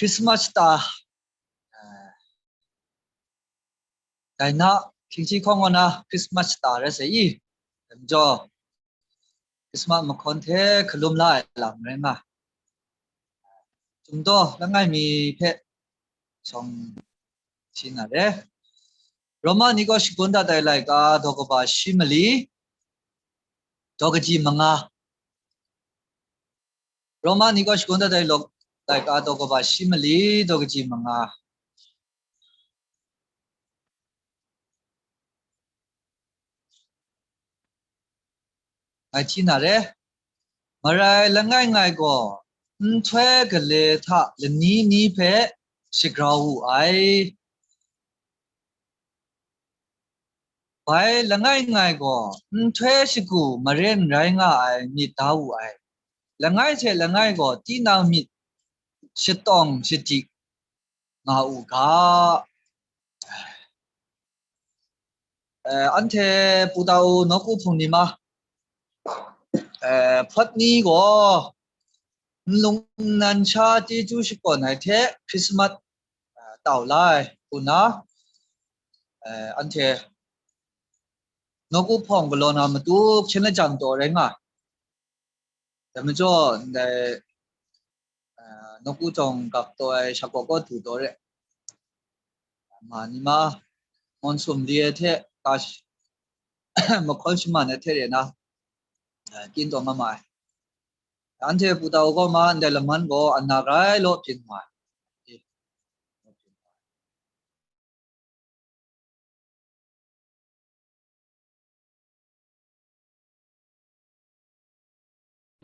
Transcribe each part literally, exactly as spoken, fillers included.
Christmas shata, eh, dai na, hkying shi hkawng gaw na Christmas shata rai sai i, dai majaw, Christmas mahkawn hte hkalum la ai lam rai nga. Chyum daw langai mi hpe shawng shi na re. Roma ni kaw shagun dat ai laika daw kaba shi mali, daw kaji manga. Roma ni kaw shagun dat ai laika daw kaba shi mali, daw kaji manga. Ngai hti na re. Marai langai ngai gaw, nhtoi gale hta lani ni hpe shagrau wu ai. Bai langai ngai gaw, nhtoi shagu maren rai nga ai myit da wu ai. Langai hte langai gaw, tinang myit shatawng shadik nga u ga. Eh, anhte pu ta u, nawku hpung ni ma, eh, hpawt ni gaw nlung nnan sha chyeju shakawn ai hte Christmas, eh, tau la ai, u na, eh, anhte nawku hpawng galaw na matu hpyen lajang taw rai nga ai. Dai majaw, ndai, ah, nawku jawng gap taw ai shakaw kaw du taw re. Ma ni ma, ngawn sum li ai hte, ka sh-, mahkawn shaman ai hte re na, ah, kyin taw nga ma ai. Anhte pu ta u kaw ma ndai laman gaw ana grai law byin nga ai.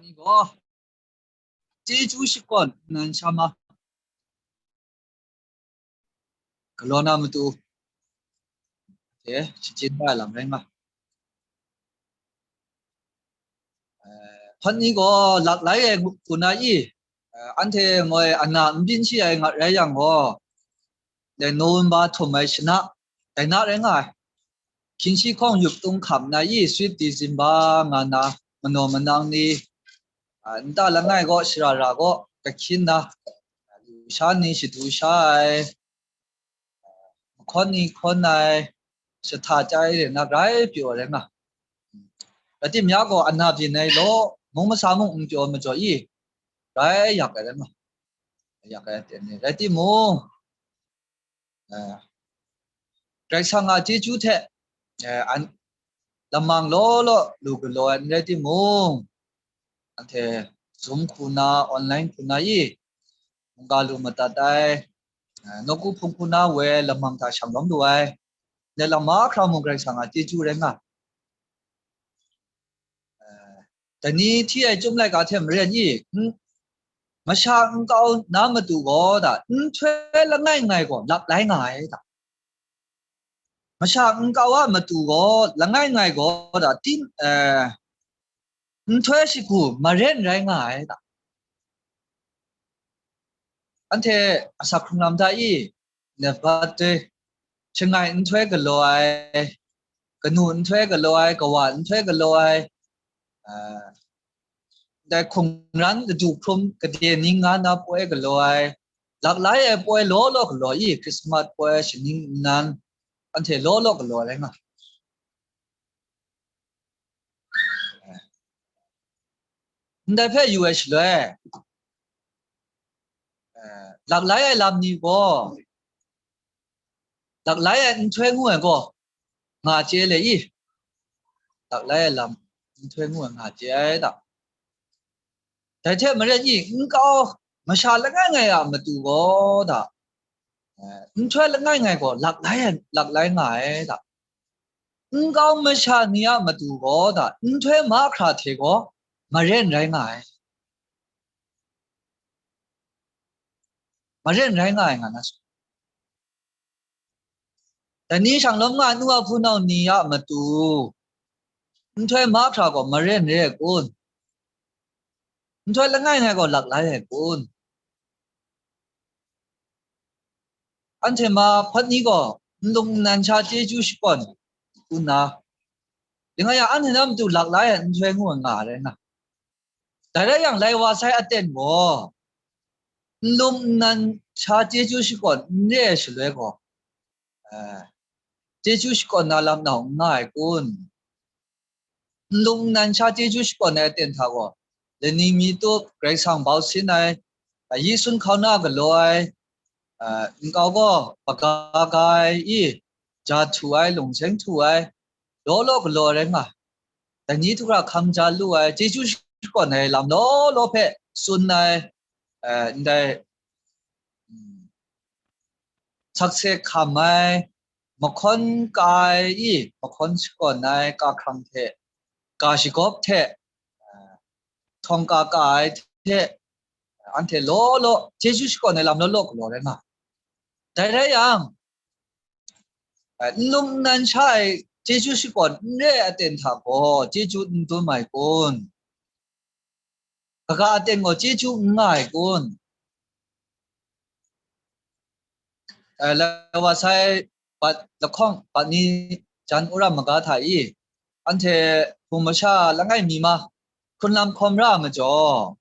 Ni gaw, chyeju shakawn nnan sha ma, galaw na matu, okay, shachyen da ai lam rai nga. Eh, hpawt ni gaw laklai ai hku na i, eh, anhte ngoi ana n byin shi ai ngat rai yang gaw, dai November htum ai shana, dai na rai nga ai. Hkying shi hkawng yup tung hkam na i, Sweet December nga na, manaw manang ni, ah, nta langai gaw, shara ra gaw, kahkyin na, lusha ni shadu sha ai, mahkawn ni hkawn ai, shahta chyai re na grai pyaw ai rai nga. Rai timung ya gaw, ana byin ai law, mung masa mung n pyaw ai majaw i, grai yak ai rai nga. Yak ai aten ni. Rai timung, eh, Karai Kasang a chyeju hte, eh, an, lamang law law lu galaw ai n rai timung, anhte Zoom hku na, online hku na i, mungga lu madat ai, eh, nawku hpung hku na we lamang hta shang lawm lu ai, ndai lam mahkra mung Karai Kasang a chyeju rai nga. Eh, dai ni hti ai chyum laika hte maren i, n-, masha nkau na matu gaw da, nhtoi langai ngai gaw lap lai nga ai da. Masha nkau a matu gaw langai ngai gaw da, tin, eh, nhtoi shagu maren rai nga ai da. Anhte asak hkrung lam hta i, Nebat doi, shangai nhtoi galaw ai, kanu nhtoi galaw ai, kawa nhtoi galaw ai, ah, dai hkungran laju hkrum kade ning nga na poi galaw ai, laklai ai poi law law galaw i, Christmas poi, shaning nnan, anhte law law galaw ai rai nga. Ndai hpe yu ai shaloi, eh, laklai ai lam ni gaw, laklai ai nhtoi ngu ai gaw, nga chye le i, laklai ai lam nhtoi ngu ai nga chye ai da. Dai hte maren i, nkau masha langai ngai a matu gaw da, eh, nhtoi langai ngai gaw laklai ai, laklai nga ai da. Nkau masha ni a matu gaw da, nhtoi mahkra hte gaw maren rai nga ai. Maren rai nga ai nga na su. Dai ni shang lawm nga ai nu a hpunau ni a matu, nhtoi mahkra gaw maren re ai kun? Nhtoi langai ngai gaw laklai ai kun? Anhte ma hpawt ni gaw nlung nnan sha chyeju shakawn u na, langai yang anhte na matu laklai ai nhtoi ngu ai nga ai rai na. Dai rai yang, lai wa sai aten gaw, N lum n nan sha chyeju shakawn n re ai shaloi gaw, eh, chyeju shakawn na lam nau n nga ai kun? N lum n nan sha chyeju shakawn ai aten hta gaw, lani mi tup, Karai Kasang bau sin ai, a, yi sun hkauna galaw ai, a, nkau gaw maga ga ai i, ja htu ai, lungseng htu ai, law law galaw rai nga ai. Dai ni hta hkra hkam ja lu ai, chyeju shakawn ai lam law law hpe tsun ai, a, ndai, mm, sakse hkam ai, mahkawn ka ai i, mahkawn shakawn ai kahkrang hte, ga shagawp hte, htawng ka ka ai hte, anhte law law chyeju shakawn ai lam law law galaw rai nga ai. Dai rai yang, n lum n nan sha ai chyeju shakawn n re ai aten hta gaw chyeju n dum ai kun? Kaga aten gaw chyeju n nga ai kun? Eh, lai wa sai, bat lahkawng, bat ni jan uram maga hta i, anhte hpung masha langai mi ma, hkrun lam hkawm ra ai majaw,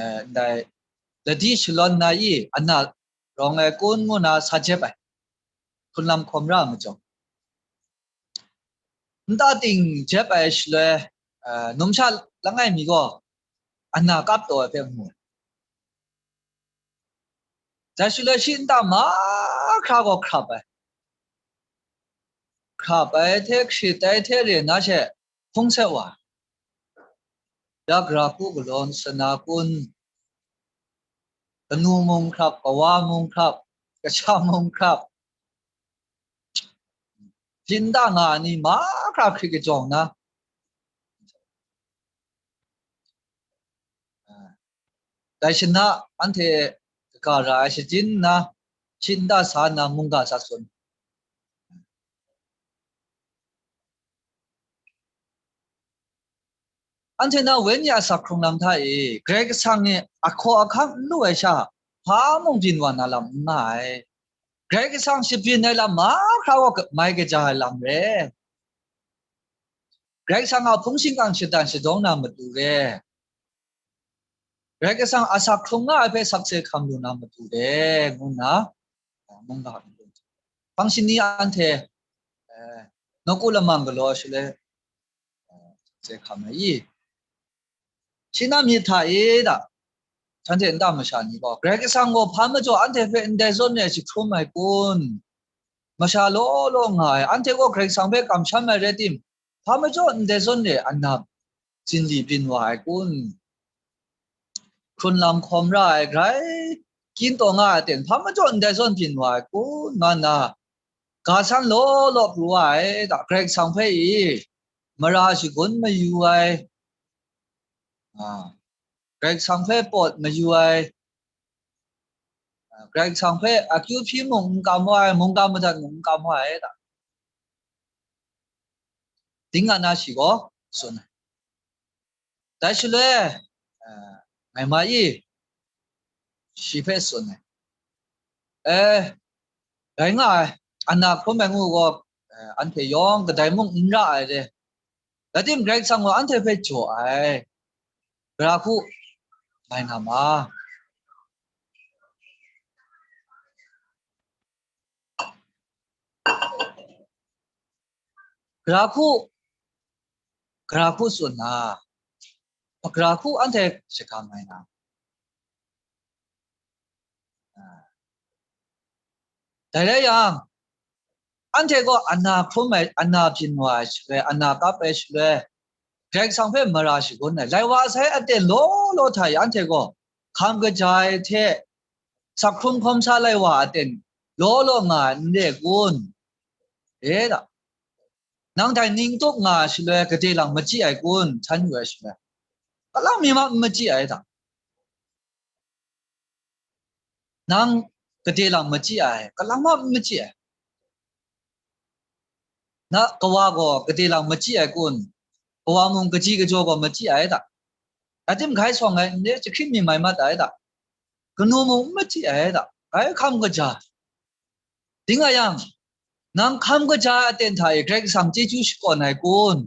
eh, ndai ladi shalawn na i, ana rawng ai kun ngu na sa jep ai, hkrun lam hkawm ra ai majaw. Nta ting jep ai shaloi, eh, numsha langai mi gaw ana kap taw ai hpe mu ai. Dai shaloi shi nta mahkra gaw hkrap ai. Hkrap ai hte hkrit ai hte re na she hpung set wa ai. Ya gara hku galaw sana kun, kanu mung hkrap, kawa mung hkrap, kasha mung hkrap, hpyin da nga ai ni mahkra hkrit kajawng na, dai shana anhte kaga ra ai shajin nna, shi nta sa nna mungga sa sun. Anhte na wenyi a asak hkrung lam hta e, Karai Kasang ni ahkaw ahkang n lu ai sha, hpa mung byin wa na lam n nga ai. Karai Kasang shabyin ai lam mahkra gaw mai kaja ai lam re. Karai Kasang a hpung shingkang shatan shadawng na matu re. Karai Kasang asak hkrung nga ai hpe sakse hkam lu na matu re, ngu nna, mungga hpang shani anhte, eh, nawku lamang galaw shaloi, eh, sakse hkam ai i? Shi na myit hta e da, shanhte nta masha ni gaw, Karai Kasang gaw hpa majaw anhte hpe ndai zawn re ai jahkrum ai kun? Masha law law nga ai, anhte gaw Karai Kasang hpe kamsham ai rai tim, hpa majaw ndai zawn re ai anap zinli byin wa ai kun? Hkrun lam hkawm ra ai grai kyin taw nga ai aten hpa majaw ndai zawn byin wa ai kun? Nga nna, ga san law law pru wa ai da, Karai Kasang hpe i mara shagun mayu ai, a, Karai Kasang hpe pawt mayu ai, a, Karai Kasang hpe akyu hpyi mung n kam wa ai, mungga madat mung n kam wa ai da, ding nga na shi gaw tsun ai. Dai shaloi, a, ngai ma i shi hpe tsun ai. Eh, rai nga ai, ana hkrum ai ngu gaw, eh, anhte yawng kadai mung n ra ai re. Rai tim, Karai Kasang gaw anhte hpe jaw ai. Gara hku mai na ma. Gara hku, gara hku tsun na, gara hku anhte shagam ai na. Dai rai yang, anhte gaw ana hkrum ai, ana byin wa ai shaloi, ana kap ai shaloi, Karai Kasang hpe mara shagun ai, lai wa sai aten law law hta e anhte gaw hkam kaja ai hte, sak hkrum hkawm sa lai wa aten law law nga ai n re kun? E da. Nang dai ning tup nga ai shaloi, gade lang machyi ai kun? Htan yu ai shaloi, kalang mi ma n machyi ai da. Nang gade lang machyi ai, kalang ma n machyi ai. Na kawa gaw gade lang machyi ai kun? Kawa mung kaji kajaw gaw machyi ai da. Rai tim, grai sawng ai n re, jahkrit mi mai mat ai da. Kanu mung n machyi ai da. Grai hkam kaja. Ding a yang, nang hkam kaja ai aten hta e Karai Kasang chyeju shakawn ai kun?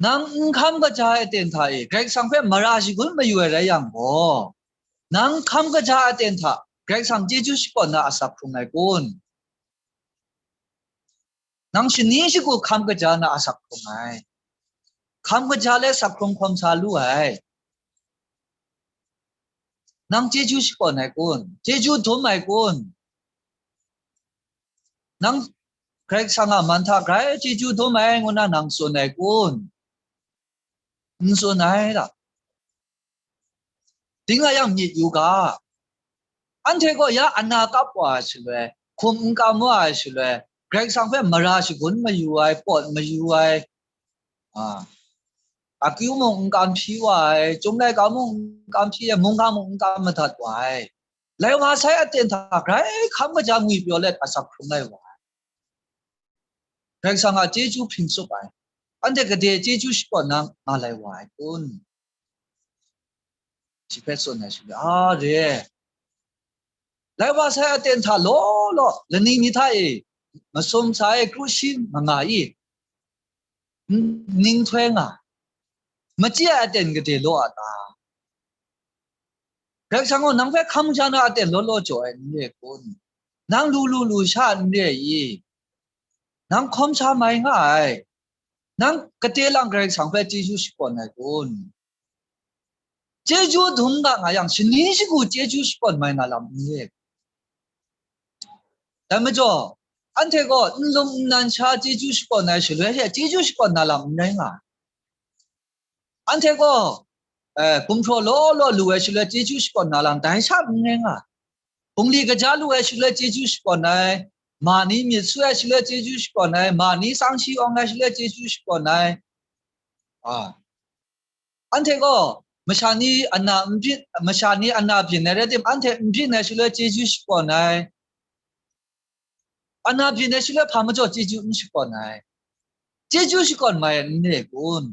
Nang n hkam kaja ai aten hta e Karai Kasang hpe mara shagun mayu ai rai yang gaw, Nang hkam kaja aten hta Karai Kasang chyeju shakawn na asak hkrung ai kun? Nang shani shagu hkam kaja na asak hkrung ai. Hkam kaja le sak hkrung hkawm sa lu ai. Nang chyeju shakawn ai kun? Chyeju dum ai kun? Nang Karai Kasang a man hta grai chyeju dum ai ngu na nang tsun ai kun? N tsun ai la. Ding a yang myit yu ga. Anhte gaw ya ana kap wa ai shaloi, hkum n kam wa ai shaloi, Karai Kasang hpe mara shagun mayu ai, pawt mayu ai, a, akyu mung n kam hpyi wa ai, Chyum laika mung n kam hpyi ai, mungga mung n kam madat wa ai, lai wa sai aten hta grai hkam kaja ngwi pyaw let asak hkrung ai wa ai. Karai Kasang a chyeju hpring tsup ai, anhte gade chyeju shakawn na nga lai wa ai kun? Shi hpe tsun ai shaloi, a re, lai wa sai aten hta law law, lani mi hta e masum sa e kru shi nga nga i, n-, ning htoi nga, machyi ai aten gade law a ta? Karai Kasang gaw nang hpe hkam sha na aten law law jaw ai n re kun? Nang lu lu lu sha n re i? Nang hkawm sha mai nga ai. Nang gade lang Karai Kasang hpe chyeju shakawn ai kun? Chyeju dum ga nga yang, shani shagu chyeju shakawn mai na lam n re. Dai majaw, anhte gaw nlum nnan sha chyeju shakawn ai shaloi she, chyeju shakawn na lam n rai nga ai. Anhte gaw, eh, gumhpraw law law lu ai shaloi chyeju shakawn na lam dai sha n rai nga ai. Bungli kaja lu ai shaloi chyeju shakawn ai, ma ni myit su ai shaloi chyeju shakawn ai, ma ni tsang shi awng ai shaloi chyeju shakawn ai. A, anhte gaw masha ni ana n byin, masha ni ana byin ai rai tim, anhte n byin ai shaloi chyeju shakawn ai. Ana byin ai shaloi hpa majaw chyeju n shakawn ai. Chyeju shakawn mai n re kun?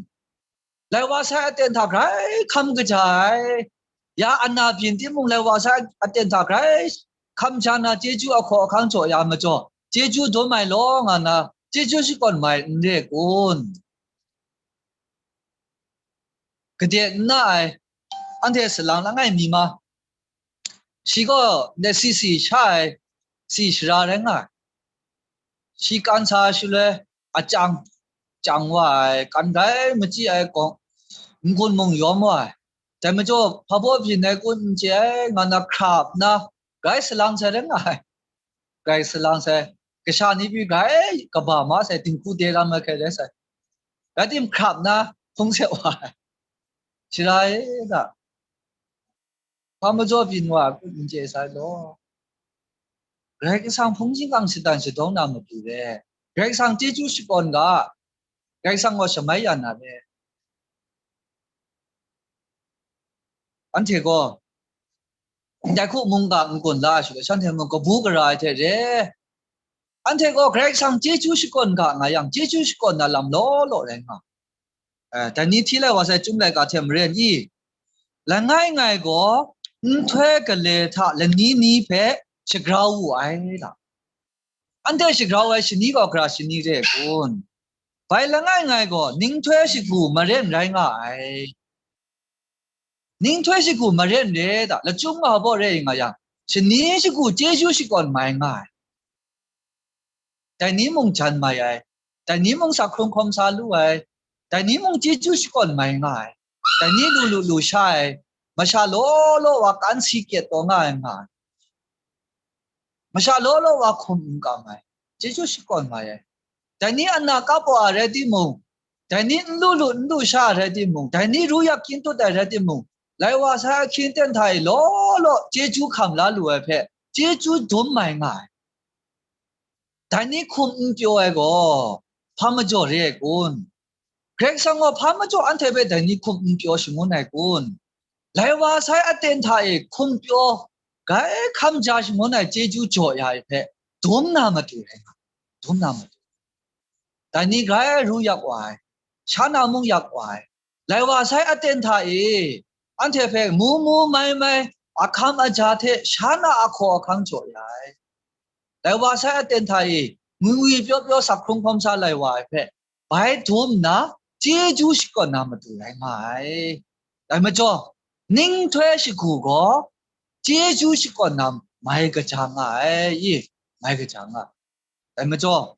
Lai wa sai aten hta grai hkam kaja ai. Ya ana byin timung, lai wa sai aten hta grai hkam sha na chyeju ahkaw ahkang jaw ya majaw, chyeju dum ai law nga na, chyeju shakawn mai n re kun? Gade n na ai, anhte salang langai mi ma, shi gaw ndai si si sha ai, si sara rai nga ai. Shi kan sa shaloi, achang, chang wa ai, kan grai machyi ai gaw, n-gun mung yawm wa ai. Dai majaw, hpa baw byin ai kun n chye ai, nga na hkrap nna, grai salang sai rai nga ai. Grai salang sai, kasha ni pyi grai kaba ma sai, dinghku de ram ai hkrai rai sai. Rai tim, hkrap nna hpung se wa ai. Sara e da, hpa majaw byin wa ai kun n chye sai law. Karai Kasang hpung shingkang shatan shadawng na matu re. Karai Kasang chyeju shakawn ga, Karai Kasang gaw shamai ya na re. Anhte gaw, ndai hku mungga n-gun la ai shaloi, shanhte mung kabu gara ai hte re. Anhte gaw Karai Kasang chyeju shakawn ga nga yang, chyeju shakawn na lam law law rai nga. Eh, dai ni hti lai wa sai Chyum laika hte maren i, langai ngai gaw nhtoi gale hta lani ni hpe shagrau wu ai la. Anhte shagrau ai shani gaw gara shani re ai kun? Bai langai ngai gaw ninghtoi shagu maren rai nga ai. Ninghtoi shagu maren re da, lachyum nga baw re nga yang, shani shagu chyeju shakawn mai nga ai. Dai ni mung jan mai ai, dai ni mung sak hkrung hkawm sa lu ai, dai ni mung chyeju shakawn mai nga ai, dai ni lu lu lu sha ai, masha law law wa kan si kyet taw nga ai nga ai, masha law law wa hkum n kam ai, chyeju shakawn mai ai, dai ni ana kap wa ai rai timung, dai ni n lu lu n lu sha ai rai timung, dai ni ru yak kyin tut ai rai timung, lai wa sai ahkying ten hta e law law chyeju hkam la lu ai hpe, chyeju dum mai nga ai. Dai ni hkum n pyaw ai gaw, hpa majaw re ai kun? Karai Kasang gaw hpa majaw anhte hpe dai ni hkum n pyaw shangun ai kun? Lai wa sai aten hta e hkum pyaw, grai hkam ja shangun ai chyeju jaw ya ai hpe, dum na matu rai nga, dum na matu. Dai ni grai ru yak wa ai, sha na mung yak wa ai, lai wa sai aten hta e anhte hpe mu mu mai mai, ahkam aja hte sha na ahkaw ahkang jaw ya ai. Lai wa sai aten hta e ngwi ngwi pyaw pyaw sak hkrung hkawm sa lai wa ai hpe, bai dum nna chyeju shakawn na matu rai nga ai. Dai majaw, ninghtoi shagu gaw chyeju shakawn na mai kaja nga ai, i, mai kaja nga. Dai majaw,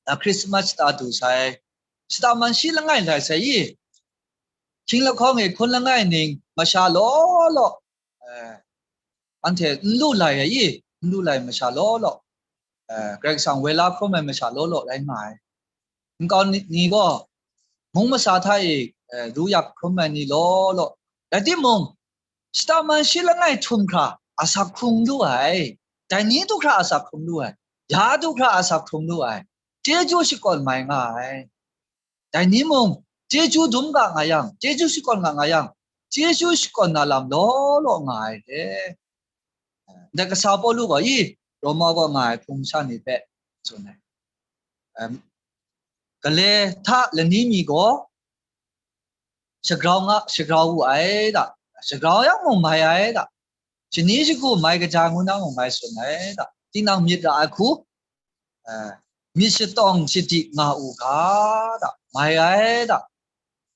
na Christmas shata du sai, shata man shi langai lai sai i, hkying lahkawng e hkun langai ning masha law law, eh, anhte n lu lai ai i, n lu lai masha law law, eh, Karai Kasang woi la hkrum ai masha law law rai nga ai. Nkau ni, ni gaw, mung masa hta e, eh, ru yak hkrum ai ni law law. Rai timung, shata man shi langai htum hkra asak hkrung lu ai. Dai ni du hkra asak hkrung lu ai. Ya du hkra asak hkrung lu ai. Chyeju shakawn mai nga ai. Dai ni mung, chyeju dum ga nga yang, chyeju shakawn ga nga yang, chyeju shakawn na lam law law nga ai re. Ndai kasa Pawlu gaw i, Roma kaw nga ai hpung sha ni hpe tsun ai. Em, gale hta lani mi gaw, shagrau nga, shagrau wu ai da, shagrau yang mung mai ai da, shani shagu mai kaja ngu na mung mai tsun ai da, tinang myit ra ai hku, eh, myit shatawng shadik nga u ga da, mai ai da.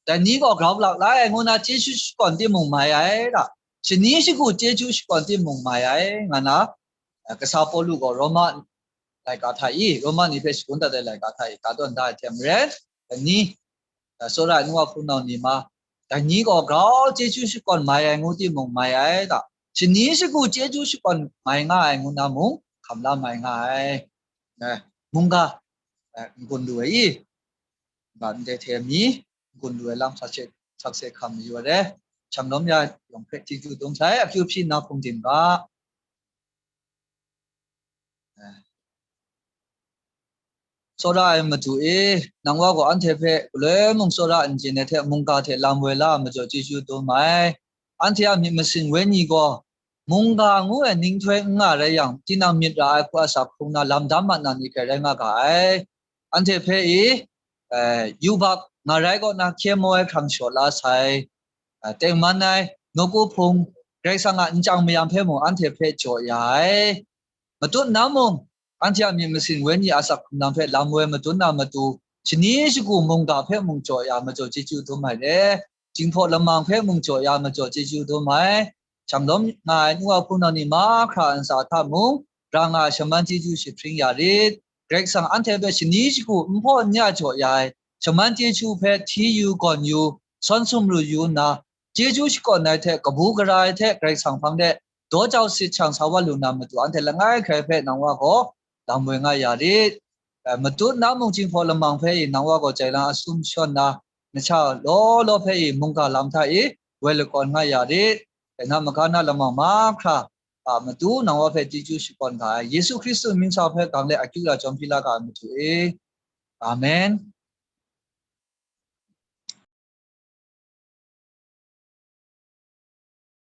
Dai ni gaw grau lak la ai ngu na chyeju shakawn timung mai ai da, shani shagu chyeju shakawn timung mai ai, nga na, eh, kasa Pawlu gaw Roma laika hta i, Roma ni hpe shagun dat ai laika hta i, ka tawn da ai hte maren, dai ni, eh, tsawra ai nu wa hpunau ni ma, dai ni gaw grau chyeju shakawn mai ai ngu timung mai ai da, shani shagu chyeju shakawn mai nga ai ngu na mung hkam la mai nga ai. Eh, mungga, eh, n-gun lu ai i, ga ndai hte mi, n-gun lu ai lam sakse, sakse hkam mayu ai re. Shanglawm ya yawng hpe chyeju dum sai, akyu hpyi nna hpung dim ga. Eh. Tsawra ai Madu e, nang wa gaw anhte hpe galoi mung tsawra n chyen ai hte mungga hte lam woi la ai majaw chyeju dum ai. Anhte a myit masin wenyi gaw, mungga ngu ai ninghtoi n nga rai yang, tinang myit ra ai hku asak hkrung na lam dam mat na ni hkrai rai nga ga ai. Anhte hpe i, eh, yubak ngarai kaw na hkye maw ai hkrang shaw la sai, eh, tengman ai, nawku hpung, Karai Kasang a nchyang mayam hpe mung anhte hpe jaw ya ai. Matut na mung, anhte a myit masin wenyi asak hkrung na hpe lam woi madun na matu, shani shagu mungga hpe mung jaw ya majaw chyeju dum ai re. Jinghpaw lamang hpe mung jaw ya majaw chyeju dum ai. Shanglawm nga ai nu wa hpunau ni mahkra a ntsa hta mung, ra nga ai shaman chyeju jahpring ya rit. Karai Kasang anhte hpe shani shagu n hpaw n ya jaw ya ai shaman chyeju hpe hti yu gawn yu, sawn sumru yu nna, chyeju shakawn ai hte kabu gara ai hte Karai Kasang hpang de daw jau sit shang sa wa lu na matu anhte langai hkrai hpe nang wa gaw lam woi nga ya rit. Eh, matut na mung Jinghpaw lamang hpe i nang wa gaw jailang asum shawn na, masha law law hpe i mungga lam hta i woi lakawn nga ya rit. Dai na maga na lamang mahkra a matu nang wa hpe chyeju shakawn ga ai Yesu Hkristu mying sa hpe gang let akyu la jawm hpyi la ga ai matu e. Amen.